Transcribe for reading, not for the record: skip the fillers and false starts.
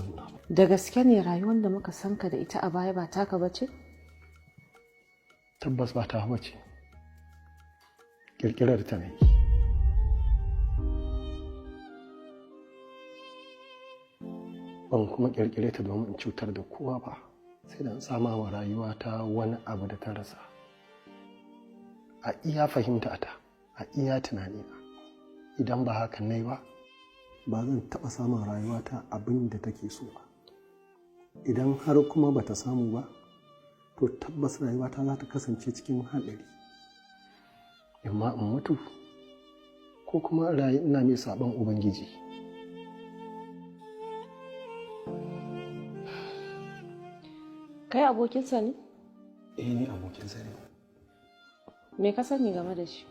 Zauna. Da gaske ne rayuwar da muka san ka da ita a baya ba taka ba ce? Tabbas ba ta bace. Ƙirƙirar ta ne. Ban kuma ƙirƙire ta domin in cutar da kowa ba, sai da in sama wa rayuwata wani abu da ta rasa. A iya fahimta ta, a iya tunanina. Idan ba hakan nayi ba, ba zan taɓa samun rayuwata abin da take so ba. Idan har kuma ba ta samu ba, to tabbas rayuwata za ta kasance cikin haɗari. Imma in mutu, ko kuma in rayu ina mai saɓon Ubangiji. Kai abokinsa ne? Eh, ni abokinsa ne. Me ka sani game da shi?